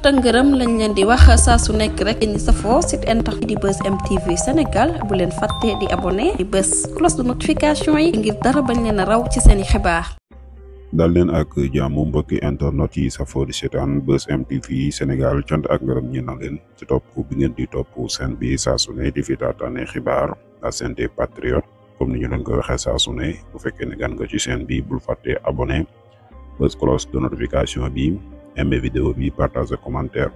tëngërëm lañ leen di wax saa su nekk rek ñi safoo site internet di Buzz M TV Sénégal bu leen fàtte di abonné di bës cloche de notification yi ngir dara bañ leen a raw ci seeni xibaar. dal leen ak jaamu mbokki internet yi safoo di seetaan Buzz M TV Sénégal cant ak ngërëm ñi na leen ci topp bi ngeen di topp seen bi saa su ne di fi taataane xibaar la chaîne des patriotes comme ni ñu leen ko waxee saa su ne bu fekkee ne gan nga ci chaîne bi bul fàtte abonné bës cloche de notification bi aimé vidéo bi partager commentaire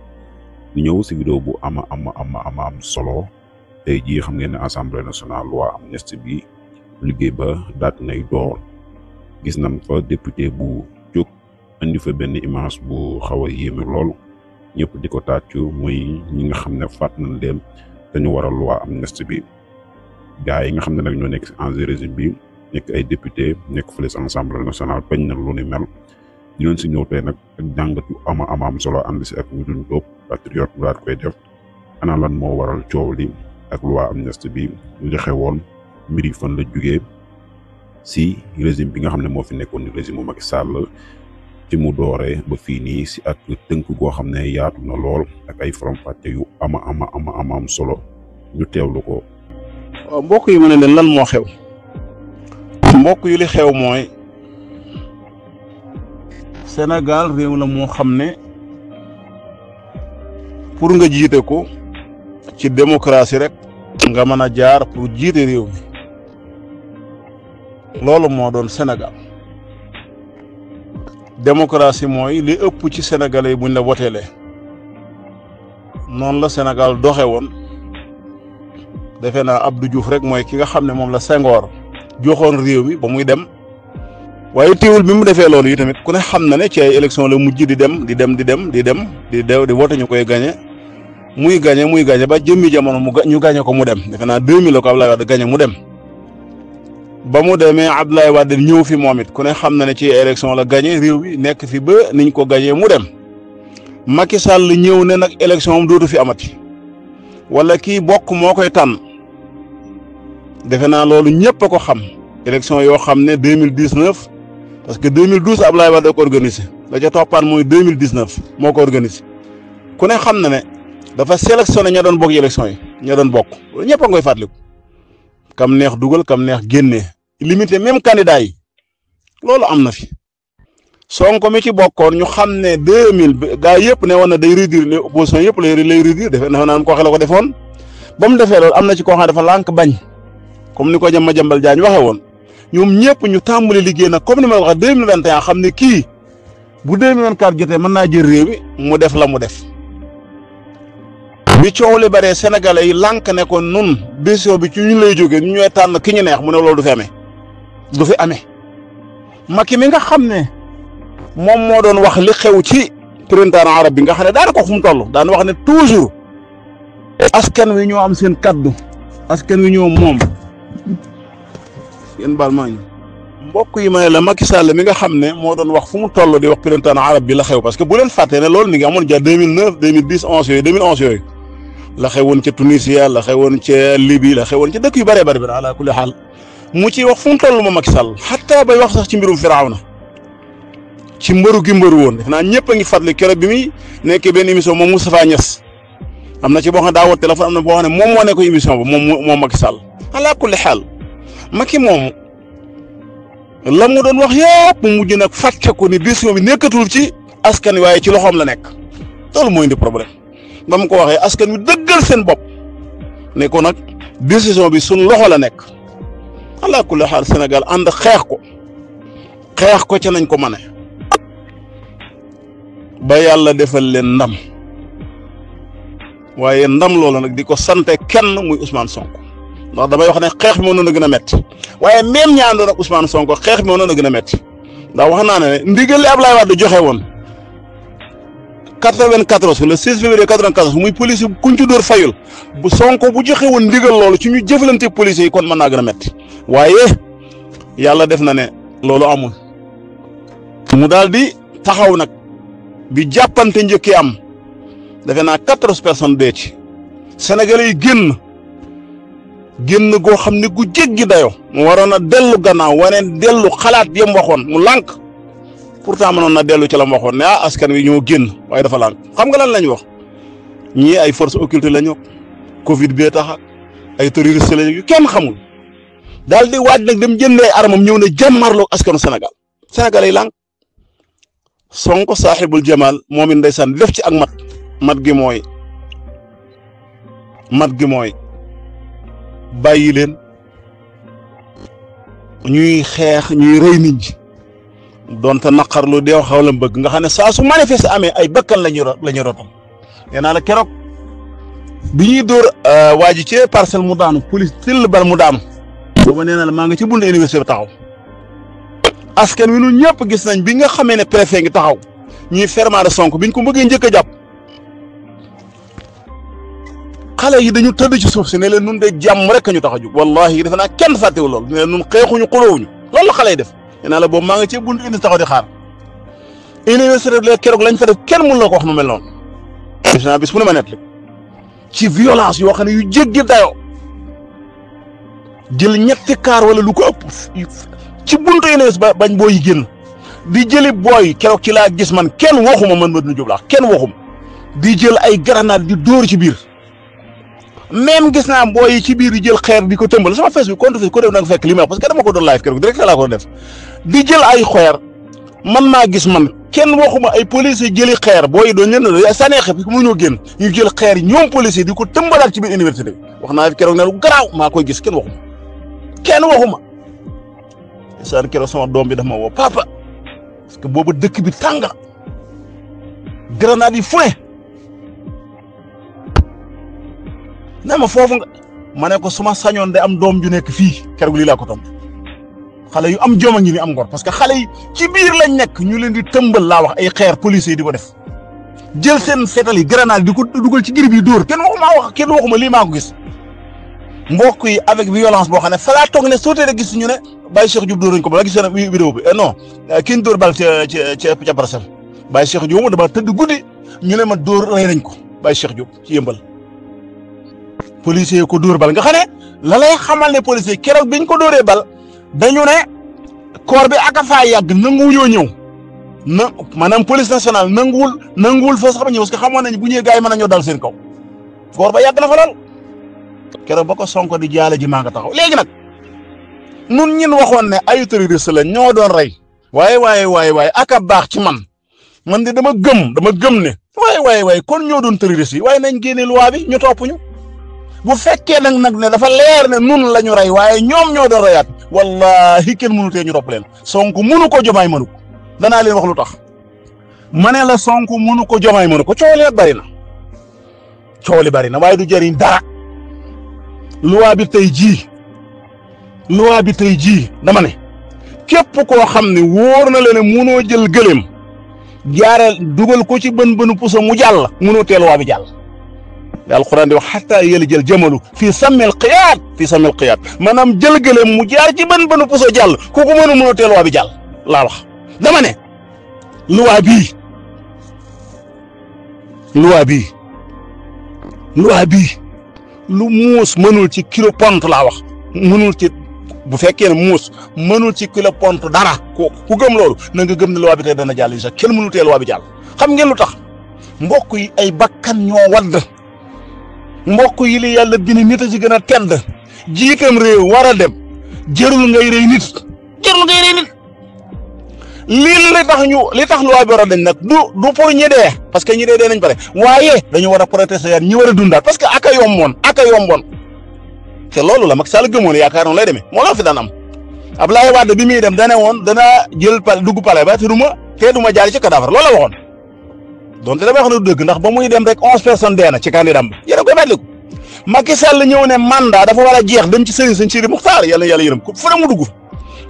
ñu ñëw si vidéo bu am solo tey jii xam ngeen ne assemblée nationale loi amnistie bi liggéey ba daat nay door gis nañ fa député bu jóg andi fa benn image bu xaw a yéeme lool ñëpp di ko tàccu muy ñi nga xam ne faat nañ leen dañu waral loi amnistie bi gars yi nga xam ne nag ñoo nekk si ancien régime bi nekk ay député nekk fële si assemblée nationale bañ nañ lu ni mel di leen si ñëw tey nag ak jàngat yu am solo ànd si ak ñu duñ topp patriote bu daat koy def ana lan moo waral coow li ak loi amnistie bi li xewoon mbir yi fan la jugee si régime bi nga xam ne moo fi nekkoon ni régime Macky Sall ci mu dooree ba fii nii si ak tënk goo xam ne yaatu na lool ak ay faram-fàcce yu am solo ñu teewlu ko. waaw mbokk yi ma ne leen lan moo xew mbokk yi li xew mooy Sénégal réew la moo xam ne pour nga jiite ko ci démocratie rek nga mën a jaar pour jiite réew mi loolu moo doon Sénégal démocratie mooy li ëpp ci sénégalais yi buñ la woteelee noonu la Sénégal doxe woon defe naa Abdou Diouf rek mooy ki nga xam ne moom la Senghor joxoon réew mi ba muy dem waaye teewul bi mu defee loolu yi tamit ku ne xam na ne ci ay élection la mujj di dem di wote ñu koy gagné muy gagné ba jëmmi jamono ñu gagné ko mu dem defe naa 2000 la ko Abdoulaye Wade gagné mu dem ba mu demee Abdoulaye Wade ñëw fi moom it ku ne xam na ne ci élection la gagné réew mi nekk fi ba niñ ko gagné mu dem Macky Sall ñëw ne nag élection am dootu fi amati wala kii bokk moo koy tànn defe naa loolu ñëpp a ko xam élection yoo xam ne 2019 parce que 2012 Abdoulaye Wade ko organisé la ca toppaan mooy 2019 moo ko organisé ku ne xam na ne dafa sélectionné ña doon bokk ci élection yi ña doon bokk loolu ñëpp a ngoy fàttaliku kam neex dugal kam neex génnee limité même candidat yi loolu am na fi Sonko mi ci bokkoon ñu xam ne 2000 gaa yëpp ne woon na day réduire ne opposition yëpp lay réduire defe naa ko waxee la ko defoon ba mu defee loolu am na ci koo xam ne dafa lànk bañ comme ni ko Madiambal Diagne waxee woon ñoom ñëpp ñu tàmbali liggéey nag comme ni ma la waxee 2021 xam ne kii bu 2024 jotee mën naa jël réew mi mu def la mu def bi coow li bare sénégalais yi lànk ne ko nun décision bi ci ñu lay jógee ñu ñooy tànn ki ñu neex mu ne loolu du fi amee Macky mi nga xam ne moom moo doon wax li xew ci printemps arabe bi nga xam ne daana ko fu mu toll daan wax ne toujours askan wi ñoo am seen kaddu askan wi ñoo moom yéen baal maa ngi mbokk yi may la Macky Sall mi nga xam ne moo doon wax fu mu toll di wax printemps arabe bi la xew parce que bu leen fàtte ne loolu mi ngi amoon ja 2009 2010 2011 yooyu la xewoon ca Tunisia la xewoon ca Libye la xewoon ca dëkk yu bëree bëri bi ala kulli xaal mu ci wax fu mu toll moom Macky Sall xataa bay wax sax ci mbirum Firawna ci mbëru gi mbëru woon def naa ñëpp a ngi fàttali keroog bi muy nekkee benn émission moom Moustapha Niass am na ci boo xam ne daa woo téléphone am na boo xam ne moom moo nekk émission ba moom Macky Sall ala kulli xaal Macky moom la mu doon wax yëpp mu mujj nag fàtte ko ni décision bi nekkatul ci askan wi waaye ci loxoom la nekk loolu mooy indi problème ba mu ko waxee askan wi dëggal seen bopp ne ko nag décision bi suñ loxo la nekk ala kulli xaal Sénégal ànd xeex ko ca nañ ko mane ba yàlla defal leen ndam waaye ndam loola nag di ko sante kenn muy Ousmane Sonko ndax damay wax ne xeex bi moo noon a gën a metti waaye même ñi àndoon ak Ousmane Sonko xeex bi moo noon a gën a metti ndax wax naa ne ndigal li Abdoulaye Wade joxe woon 94 le 16 février 94 muy police yi kuñ ci dóor fayul bu Sonko bu joxe woon ndigal loolu ci ñu jëflante police yi kon mën naa gën a metti waaye yàlla def na ne loolu amul mu daal di taxaw nag bi jàppante njëkki am defe naa 14 personnes dee ci Sénégalais yi génn goo xam ne gu jéggi dayo mu waroon a dellu gannaaw waneen dellu xalaat yëm waxoon mu lànk pourtant mënoon na dellu ci la mu waxoon ne askan wi ñoo génn waaye dafa lànk xam nga lan lañ wax ñii ay force occulte la ñu Covid bee tax ak ay terroriste la ñu kenn xamul daal di waaj nag dem jëndee armam ñëw ne jàmmarloog askanu Sénégal Sénégal yi lànk Sonko saaxibul jamaal moom it ndeysaan def ci ak mat gi mooy bàyyi leen ñuy xeex ñuy rëy nit ñi donte naqarlu deew xaw la bëgg nga xam ne saa su manifeste amee ay bakkan la ñu rotal nee naa la keroog bi ñuy dóor waa ji ci parcelle mu daanu police till bal mu daanu booba nee naa la maa nga ci bunt université bi taxaw askan wi ñun ñëpp gis nañ bi nga xamee ne préfet ngi taxaw ñuy fermaare Sonko biñ ko bëggee njëkk a jàpp xale yi dañu tëdd ci suuf si ne leen nun de jàmm rek ñu tax a jóg wallahi defe naa kenn fàttewu loolu ne leen nun xeexuñu xulóowuñu loolu la xale yi def nee naa la boobu maa nga ci bunt indi taxaw di xaar université la keroog lañ fa def kenn mënu la ko wax nu mel noonu gis naa bis mu ne ma net ci violence yoo xam ne yu jéggi dayoo jël ñetti kaar wala lu ko ëpp ci buntu université bañ booy yi génn di jëli booy keroog ci laa gis man kenn waxuma man Madina Diop laa kenn waxuma di jël ay grenade di dóor ci biir même gis naa booy yi ci biir di jël xeer di ko tëmbal sama Facebook compte Facebook ko def nag fekk li ma wax parce que dama ko doon live keroog direct laa ko def di jël ay xeer man maa gis man kenn waxuma ay policiers jëli xeer booy yi doon leen sànnee xeer parce que mënuñoo génn ñu jël xeer ñoom policiers di ko tëmbalaat ci biir université bi wax naa fi keroog ne lu garaaw maa koy gis kenn waxuma saan keroog sama doom bi dafa ma woo papa parce que boobu dëkk bi tànga grenade yi fu ne ne ma foofu nga ma ne ko suma sañoon de am doom ju nekk fii keroog lii laa ko tontu xale yu am jom a ngi ni am ngor parce que xale yi ci biir lañ nekk ñu leen di tëmbal laa wax ay xeer policiers yi di ko def jël seen fetal yi grenade di ko dugal ci girib yi dóor kenn waxuma lii maa ko gis mbokk yi avec violence boo xam ne fa laa toog ne sootee rek gis ñu ne Baye Cheikh Diop dóor nañ ko ba gis na vidéo bi non ki ñu dóor bal ca parcelle Baye Cheikh Diop moom dama tëdd guddi ñu ne ma dóor rey nañ ko Baye Cheikh Diop ci yëmbal policier yi ko dóor bal nga xam ne la lay xamal ne policier keroog biñ ko dóoree bal dañu ne corps bi aka faa yàgg nanguwuñoo ñëw maanaam police nationale nanguwul fa sax ba ñëw parce que xamoon nañ bu ñëwee gars yi mën nañoo dal seen kaw corps ba yàgg na fa lool keroog ba ko Sonko di jaale ji maa nga taxaw léegi nag nun ñin waxoon ne ay terroriste la ñoo doon rey waaye aka baax ci man de dama gëm ne waaye kon ñoo doon terroriste yi waaye nañ génne loi bi ñu topp ñu bu fekkee nag ne dafa leer ne nun la ñu rey waaye ñoom ñoo doon reyaat wallahi kenn mënu tee ñu topp leen Sonko mënu ko Jomaay mënu ko danaa leen wax lu tax ma ne la Sonko mënu ko Jomaay mënu ko coow li bari na waaye du jëriñ dara loi bi tey jii dama ne képp koo xam ne wóor na la ne mënoo jël gëléem jaareel dugal ko ci bën puso mu jàll mënoo tee loi bi jàll alquran di wax xataa yéeli jël jëmalu fii sammil qiyaat maanaam jël gëléem mu jaar ci bën puso jàll kooku mënoo tee loi bi jàll laa wax dama ne loi bii lu muus mënul ci kilo pont laa wax mënul ci bu fekkee ne muus mënul ci kilo pont dara ku gëm loolu na nga gëm ne loi bi tey dana jàll sax kenn mënul tee loi bi jàll xam ngeen lu tax mbokk yi ay bakkan ñoo wadd mbokk yi li yàlla bini nit a ci gën a tedd jiitam réew war a dem jërul ngay rey nit li tax loi bi war a dañ nag du pour ñi dee parce que ñi dee nañ pare waaye dañu war a protester yaat ñi war a dundaat parce que aka yomboon te loolu la Macky Sall gëmoon yaakaar noonu lay demee moo la fi daan am Abdoulaye Wade bi muy dem dane woon dana jël dugg palais ba te du ma jaar ci cadavre loolu la waxoon donte damay wax ne du dëgg ndax ba muy dem rek 11 personnes dee na ci candidat ba yéen a koy fàttaliku Macky Sall ñëw ne mandat dafa war a jeex dem ci sëñ Sidi Muxtaar yàlla yërëm ko fu ne mu dugg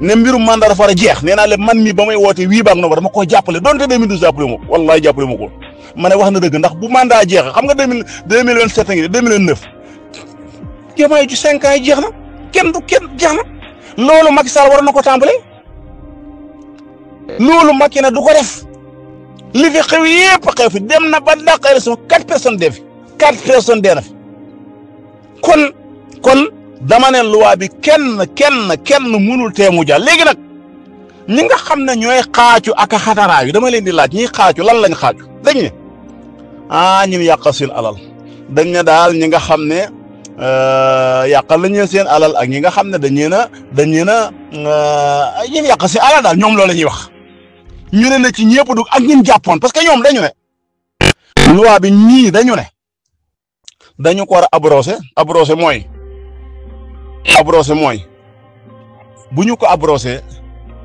ne mbirum mandat dafa war a jeex nee naa leen man mi ba may woote wii baag na dama koo jàppale donte 2012 jàppale ma ko wallahi jàppale ma ko ma ne wax na dëgg ndax bu mandat jeex xam nga 2027 ngi 2029 Diomaye ju 5 ans yi jeex na kenn jeex na loolu Macky Sall war na ko tàmbale loolu Macky na du ko def li fi xew yëpp xew fi dem na ba dàq élection 4 personnes dee fi 4 personnes dee na fi kon dama ne loi bi kenn mënul tee mu jàll léegi nag ñi nga xam ne ñooy xaacu ak a xataraayu dama leen di laaj ñiy xaacu lan lañ xaacu dañ ne ñun yàqal seen alal dañ ne daal ñi nga xam ne yàqal lañ seen alal ak ñi nga xam ne dañ leen a ñun yàqal seen alal daal ñoom loolu la ñuy wax ñu ne na ci ñëpp dugg ak ñun jàppoon parce que ñoom dañu ne loi bi ñii dañu ne dañu ko war a abrogé mooy bu ñu ko abrogé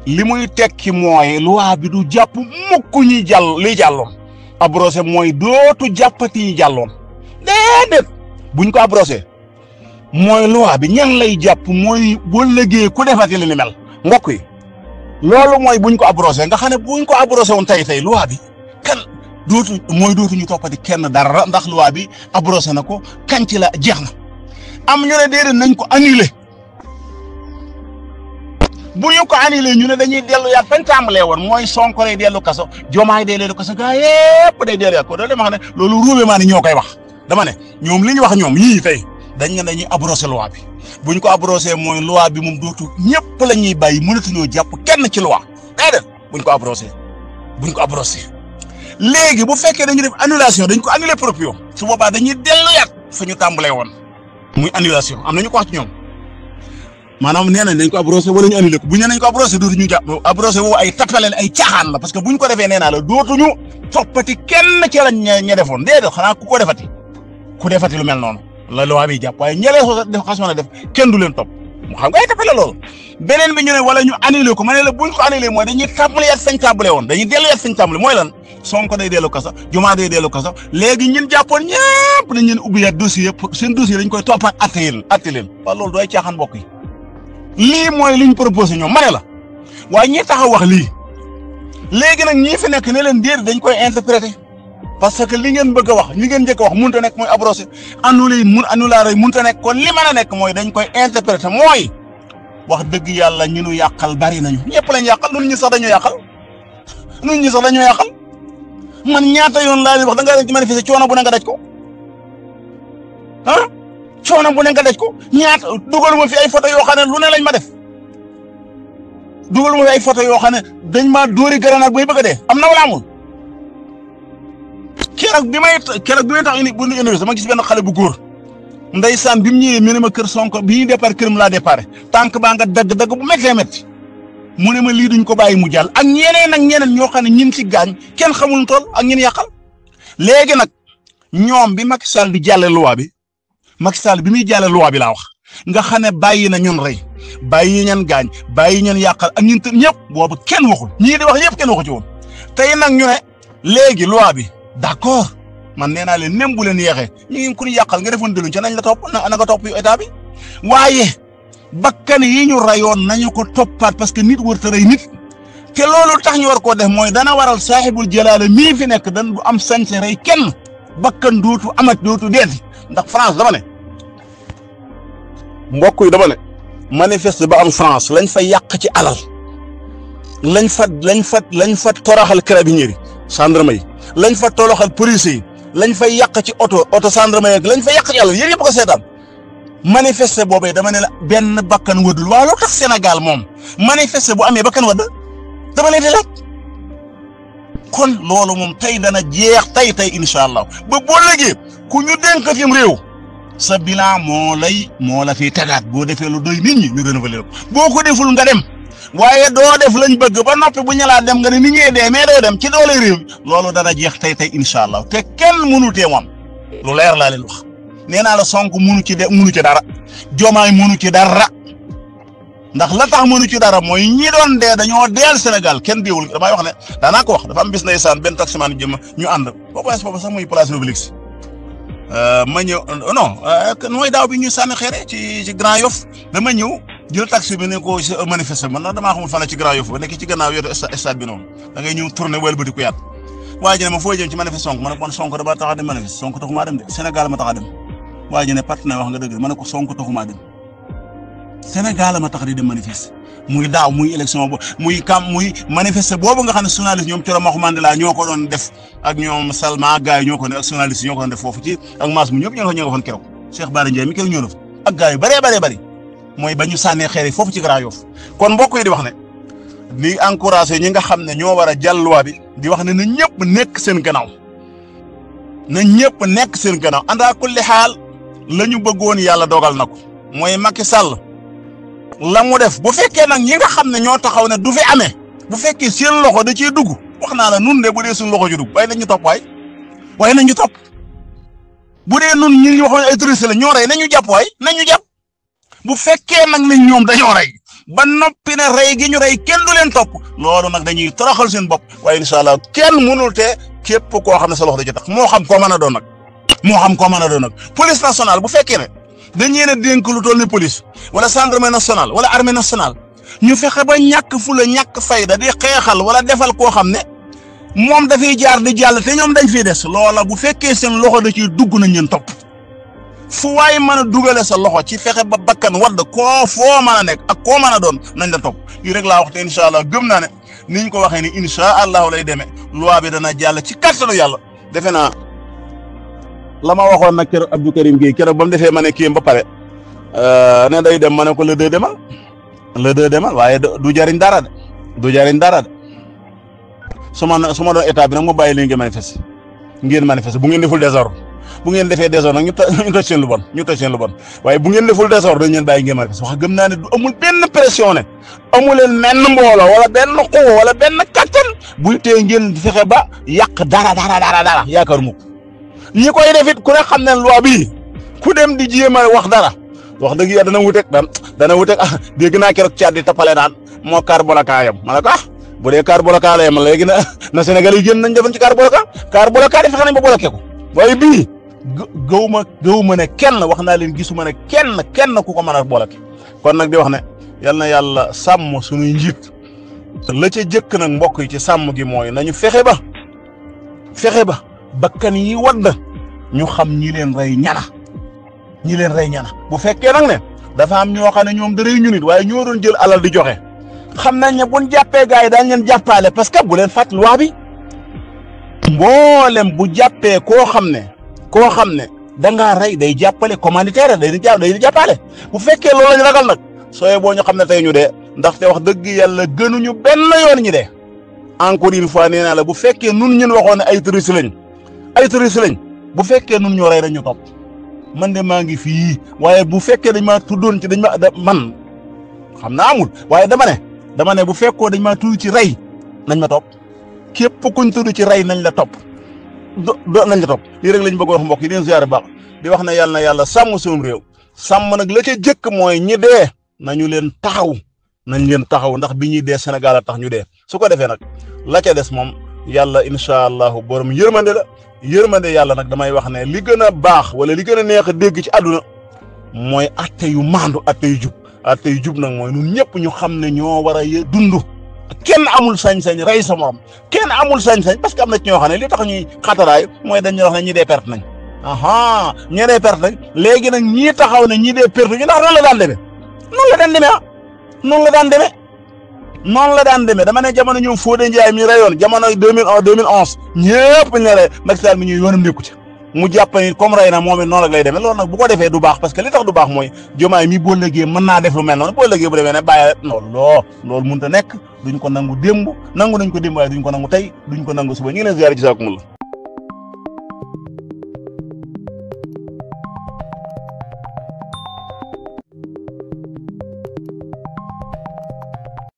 li muy tekki mooy loi bi du jàpp mukk ñi li jàlloon abrogé mooy dootu jàppati yi jàlloon déedéet buñ ko abrogé mooy loi bi ñan lay jàpp mooy boo lëggee ku defati li ni mel mbokk yi loolu mooy buñ ko abrogé nga xam ne buñ ko abrogé woon tey loi bi kan dootuñu toppati kenn dara ndax loi bi abrogé na ko kañ ci la jeex na am ñu ne déedéet nañ ko annulé bu ñu ko annulé ñu ne dañuy delluwaat fañ tàmbalee woon mooy Sonko day dellu kaso Diomaye day dellu kaso gaa yépp day delluwaat ko dama xam ne loolu ruube maa ni ñoo koy wax dama ne ñoom li ñu wax ñoom ñii tey dañ ne dañuy abrogé loi bi buñ ko abrogé mooy loi bi moom dootu ñëpp la ñuy bàyyi mënatuñoo jàpp kenn ci loi déedéet buñ ko abrogé léegi bu fekkee dañu def annulation dañ ko annulé proprio su boobaa dañuy delluwaat fa ñu tàmbalee woon muy annulation am na ñu ko wax ci ñoom maanaam nee nañ dañ ko abrogé wala ñu annulé ko bu ñu nee nañ ko abrogé dootuñu jàpp abrogé woo ay tappaleen ay caaxaan la parce que buñ ko defee nee naa la dootuñu toppati kenn ci lañ ña defoon déedéet xanaa ku defati lu mel noonu la loi bi jàpp waaye ñelee soo def xasoon a def kenn du leen topp mu xam nga ay tappale loolu beneen bi ñu ne wala ñu annulé ko ma ne la buñ ko annulé mooy dañuy tàmbaliwaat fañ tàmbale woon dañuy delluwaat fañ tàmbale mooy lan Sonko day dellu kaso Diomaye day dellu kaso léegi ñun jàppoon ñëpp dañ leen ubbiwaat dossier yëpp seen dossier dañ koy toppaat atte leen waaw loolu dooy caaxaan mbokk yi lii mooy liñ proposé ñoom ma ne la waaye ñi taxaw wax lii léegi nag ñii fi nekk ne leen déet dañ koy interpréter parce que li ngeen bëgg a wax li ngeen njëkk a wax mënut a nekk mooy abrogé annulé yi mënut a nekk kon li mën a nekk mooy dañ koy interpréter mooy wax dëgg yàlla ñu nu yàqal bari nañu ñëpp lañ yàqal nun ñi sax dañoo yàqal man ñaata yoon laa leen wax da nga ci manifester coono bu ne nga daj ko coono bu ne nga daj ko ñaata dugal ma fi ay photo yoo xam ne lu ne lañ ma def dugal ma fi ay photo yoo xam ne dañ maa dóori grenade bay bëgg a dee am na wala amul keroog bi may tax bu ñu université ma gis benn xale bu góor ndeysaan bi mu ñëwee mu ne ma kër Sonko bi ñuy départ këram laa départ tànk baa nga dagg bu méttee mu ne ma lii duñ ko bàyyi mu jàll ak ñeneen ñoo xam ne ñin ci gaañ kenn xamul tool ak ñin yàqal léegi nag ñoom bi Macky Sall di jàlle loi bi Macky Sall bi muy jàlle loi bi laa wax nga xam ne bàyyi na ñun rey bàyyi ñeen gaañ bàyyi ñeen yàqal ak ñun ñëpp boobu kenn waxul ñii di wax ñëpp kenn waxu ci woon tey nag ñu ne léegi loi bi d'accord man nee naa leen même bu leen yeexee ñu ngi ku ñu yàqal nga defoon dëluñ ca nañ la topp na nga topp état bi waaye bakkan yi ñu rayoon nañu ko toppaat parce que nit wërta rey nit te loolu tax ñu war koo def mooy dana waral saaxibul jalaala mii fi nekk dan du am sañ-sañ rey kenn bakkan dootu amat dootu deeti ndax France dama ne mbokk yi dama ne manifeste ba am France lañ fa yàq ci alal lañ fa toroxal carabinieri gendarme yi lañ fa toroxal police yi lañ fay yàq ci oto gendarme yi lañ fa yàq ci alal yéen yëpp ko seetaan manifester boobee dama ne la benn bakkan wëddul waaw loo tax Sénégal moom manifester bu amee bakkan wëdd dama leen di laaj kon loolu moom tey dana jeex tey incha allah ba boo léegi ku ñu dénkatim réew sa bilan moo la fi tegaat boo defee lu doy nit ñi ñu renouveler ko boo ko deful nga dem waaye doo def lañ bëgg ba noppi bu ñu laa dem nga ne ni ñee dee mais doo dem ci doole réew loolu dana jeex tey incha allah te kenn mënu tee moom lu leer laa leen wax. nee naa la Sonko munu ci dara Diomaye munu ci dara ndax la tax munu ci dara mooy ñi doon dee dañoo deel Sénégal kenn deewul damay wax ne daanaa ko wax dafa am bis ndeysaan benn taximan jëm ñu ànd boobu sax muy place Obélisque ma ñëw non mooy daaw bi ñu sànni xeere ci Grand Yoff dama ñëw jël taxi bi ne ko manifester man nag damaa xamul fan la ci Grand Yoff ba nekk ci gannaaw yoru stade bi noonu da ngay ñëw tourné wëlbati ku yaat waa ji ne ma foo jëm ci manifester Sonko ma ne ko man Sonko dama tax a dem manifester Sonko taxumaa dem de Sénégal ma tax a dem waa ji ne partenaire wax nga dëgg ma ne ko Sonko taxumaa dem Sénégal ma tax di dem manifester muy daaw muy élection muy manifester boobu nga xam ne journaliste ñoom Thioro Maxu Mandela ñoo ko doon def ak ñoom Salma gars yi ñoo ko ne ak journaliste ñoo ko doon def foofu ci ak maas mu ñëpp ñoo nga fan keroog Cheikh Bara Ndiaye mi keroog ñëw na fa ak gars yu bëree mooy ba ñu sànnee xeer yi foofu ci Grand Yoff kon mbokk yi di wax ne di encouragé ñi nga xam ne ñoo war a jàll loi bi di wax ne na ñëpp nekk seen gannaaw na ñëpp nekk seen gannaaw àndaa kulli xaal la ñu bëggoon yàlla dogal na ko mooy Macky Sall la mu def bu fekkee nag ñi nga xam ne ñoo taxaw ne du fi amee bu fekkee seen loxo da ciy dugg wax naa la nun de bu dee suñu loxo ji dugg waaye nañ ñu topp waaye nañ ñu topp bu dee nun ñi ngi waxoon ay touriste la ñoo rey nañu jàpp nañu jàpp bu fekkee nag ne ñoom dañoo rey ba noppi ne rey gi ñu rey kenn du leen topp loolu nag dañuy toroxal seen bopp waaye incha allah kenn mënul te képp koo xam ne sa loxo da ci tax moo xam koo mën a doon nag police nationale bu fekkee ne dañ leen a dénk lu toll ni police wala gendarmerie nationale wala armée nationale ñu fexe ba ñàkk fula ñàkk fayda di xeexal wala defal koo xam ne moom dafay jaar di jàll te ñoom dañ fiy des loola bu fekkee seen loxo da ciy dugg nañ leen topp fu waay mën a dugale sa loxo ci fexe ba bakkan wadd koo foo mën a nekk ak koo mën a doon nañ la topp lii rek laa wax te incha allah gëm naa ne niñ ko waxee ni incha allahu lay demee loi bi dana jàll ci kattanu yàlla. defe naa la ma waxoon nag keroog Abdou Karim Gueye keroog ba mu defee ma ne kii ba pare ne day dem ma ne ko le 2 demal waaye du jariñ dara de su ma doon état bi nag mu bàyyi leen ngeen manifester bu ngeen deful désordre bu ngeen defee désordre nag ñu toj seen lu bon waaye bu ngeen deful désordre dañ leen bàyyi ngeen manifester wax gëm naa ne du amul benn pression ne amu leen menn mbooloo wala benn xoo wala benn kattan buy tee ngeen fexe ba yàq dara yaakaar mu ñi koy def it ku ne xam ne loi bii ku dem di jéem a wax dara wax dëgg yàlla dana wuteeg dégg naa keroog caat di tapale naan moo car bloquant yam ma ne ko bu dee car bloquant la yam léegi na Sénégal yi génn nañ defoon ci car bloquant yi fexe nañ ba bloqué ko waaye bii gëw ma ne kenn wax naa leen gisuma ne kenn ku ko mën a bloqué kon nag di wax ne yal na yàlla sàmm suñuy njiit la ca jëkk nag mbokk yi ci sàmm gi mooy nañu fexe ba bakkan yi wadd ñu xam ñi leen rey ñana bu fekkee nag ne dafa am ñoo xam ne ñoom da rey ñu nit waaye ñoo doon jël alal di joxe xam nañ ne buñ jàppee gars yi daañ leen jàppaale parce que bu leen fàtt loi bi mboolem bu jàppee koo xam ne da ngaa rey day jàppale commanditaire day jàppale bu fekkee loolu lañ ragal nag sooy boo ñu xam ne tey ñu dee ndaxte wax dëgg yàlla gënuñu benn yoon ñi dee encore une fois nee naa la bu fekkee nun ñun waxoon ne ay touriste lañ bu fekkee nun ñoo rey dañu topp man de maa ngi fii waaye bu fekkee dañ maa tuddoon ci man xam naa amul waaye dama ne bu fekkoo dañ maa tudd ci rey nañ ma topp képp kuñ tudd ci rey nañ la topp nañ la topp lii rek lañ bëgg wax mbokk yi leen ziar baax di wax ne yàlla na yàlla sàmm suñu réew sàmm nag la ca jëkk mooy ñi dee nañ leen taxaw ndax bi ñuy dee Sénégal a tax ñu dee su ko defee nag la ca des moom yàlla incha allahu borom yërmande la yërmande yàlla nag damay wax ne li gën a baax wala li gën a neex a dégg ci àdduna mooy atte yu maandu atte yu jub nag mooy ñun ñëpp ñu xam ne ñoo war a dund kenn amul sañ-sañ rey sa morom kenn amul sañ-sañ parce que am na ci ñoo xam ne li tax ñuy xataraay mooy dañuy wax ne ñi dee perte nañ ñi dee perte nañ léegi nag ñii taxaw ne ñi dee perte ñu ndax noonu la daan demee noonu la daan demee dama ne jamono ñoom Fodé Ndiaye mi rayoon jamono 2011 ñëpp ñu ne Macky Sall mi ñuy yoonam nekku ci mu jàpp ni comme rey na moom it noonu rek lay demee loolu nag bu ko defee du baax parce que li tax du baax mooy Diomaye mi boo lëggee mën naa def lu mel noonu boo lëggee bu demee ne bàyyi loolu mënut a nekk duñ ko nangu démb nangu nañ ko démb waaye duñ ko nangu tey duñ ko nangu suba ñu ngi leen ziar ci saakumul